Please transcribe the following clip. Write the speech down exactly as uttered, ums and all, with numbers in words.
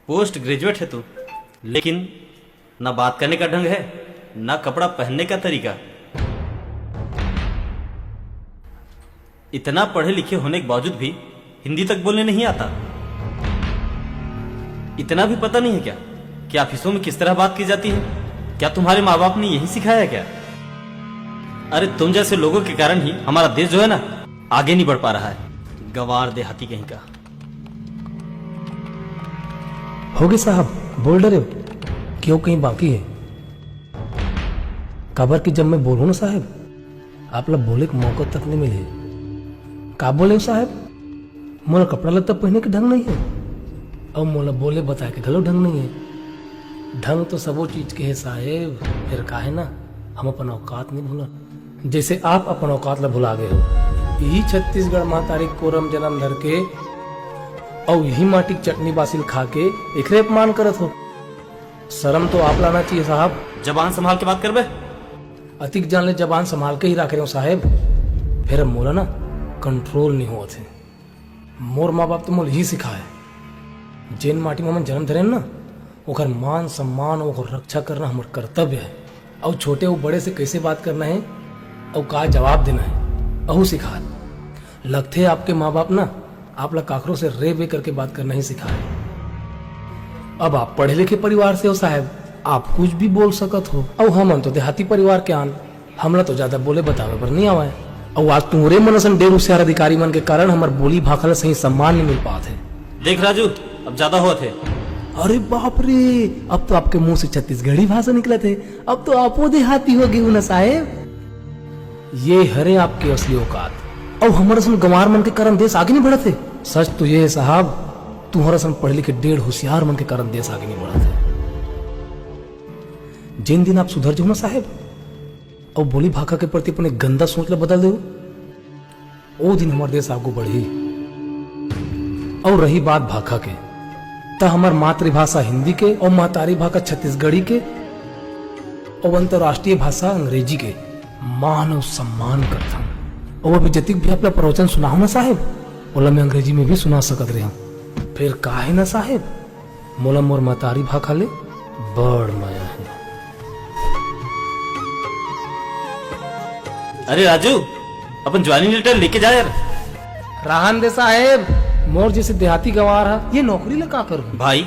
Post graduate है तू, लेकिन ना बात करने का ढंग है, ना कपड़ा पहनने का तरीका। इतना पढ़े लिखे होने के बावजूद भी हिंदी तक बोलने नहीं आता। इतना भी पता नहीं है क्या कि ऑफिसों में किस तरह बात की जाती है? क्या तुम्हारे माँ बाप ने यही सिखाया है क्या? अरे, तुम जैसे लोगों के कारण ही हमारा देश जो है ना, आगे नहीं बढ़ पा रहा है। गंवार देहाती कहीं का। होगे साहब, बोल डरेव, कि अउ कहीं बाकी हे? काबर कि जब मैं बोलहूं ना साहेब, आप ला बोले के मौका तक नहीं मिलही। का बोले हो साहेब? मोला कपड़ा लत्ता पहने के ढंग नहीं है, अउ मोला बोले बताए के घलो ढंग नहीं है। ढंग तो सबो चीज के है साहेब, फिर काहे ना हम अपन औकात नहीं भूलन, जैसे आप अपन औकात ला भुला गए हो। यही छत्तीसगढ़ महतारी कोरम जन्म धर के, अउ यही माटी के चटनी बासी ल खा के एकरे अपमान करत हो। शर्म तो आप लाना चाहिए साहब। जबान संभाल के बात करबे। अतिक जान ले, जबान संभाल के ही राख रहे हो साहेब। फिर अब मोला ना कंट्रोल नहीं होत हे। मोर माँ बाप तो मोला यही सिखाए, जेन माटी में हमन जन्म धरे ना, ओकर मान सम्मान, ओकर रक्षा करना हमर कर्तव्य है। अउ छोटे अउ बड़े से कैसे बात करना है, अउ का जवाब देना है, अहू सिखाए। लगथे आपके माँ बाप ना आप ला काकरो से रे बे करके बात करना ही सिखाए। अब आप पढ़े लिखे परिवार से हो साहेब, आप कुछ भी बोल सकत हो। अउ हमन तो देहाती परिवार के आन, हमला तो ज्यादा बोले बतावे बर नहीं आवय। अउ आज तुंहरे मन असन डेढ़ होशियार अधिकारी मन के कारण हमर बोली भाखा ला सही सम्मान नहीं मिल पात हे। देख राजू, अब ज्यादा होत हे। अरे बाप रे, अब तो आपके मुंह से छत्तीसगढ़ी भाषा निकलत हे। अब तो आपो देहाती हो गे हो ना साहेब। ये हरे आपके असली औकात। अउ हमर असन गंवार मन के कारण देश आगे नहीं बढ़त हे। सच तो ये है साहब, तुंहर असन पढ़े लिखे डेढ़ होशियार मन के कारण देश आगे नहीं बढ़त हे। जिन दिन आप सुधर जाहू ना साहेब, अउ बोली भाखा के प्रति अपने गंदा सोच ला बदल देहू, ओ दिन हमर देश आगू बढ़ही। अउ रही बात भाखा के, त हमर मातृभाषा हिंदी के अउ महतारी भाखा छत्तीसगढ़ी के अउ अंतर्राष्ट्रीय भाषा अंग्रेजी के मान अउ सम्मान करथन। अउ अभी जतिक भी आपला प्रवचन सुनाहूं ना साहेब, ओला मैं अंग्रेजी में भी सुना सकत रहेंव। फिर का हे ना साहेब, मोला मोर महतारी भाखा ले बड़ मया हे। अरे राजू, अपन ज्वाइनिंग लेटर लेके जा यार। रहन दे साहेब, मोर जैसे देहाती गंवार ह ये नौकरी ले का करूं? भाई,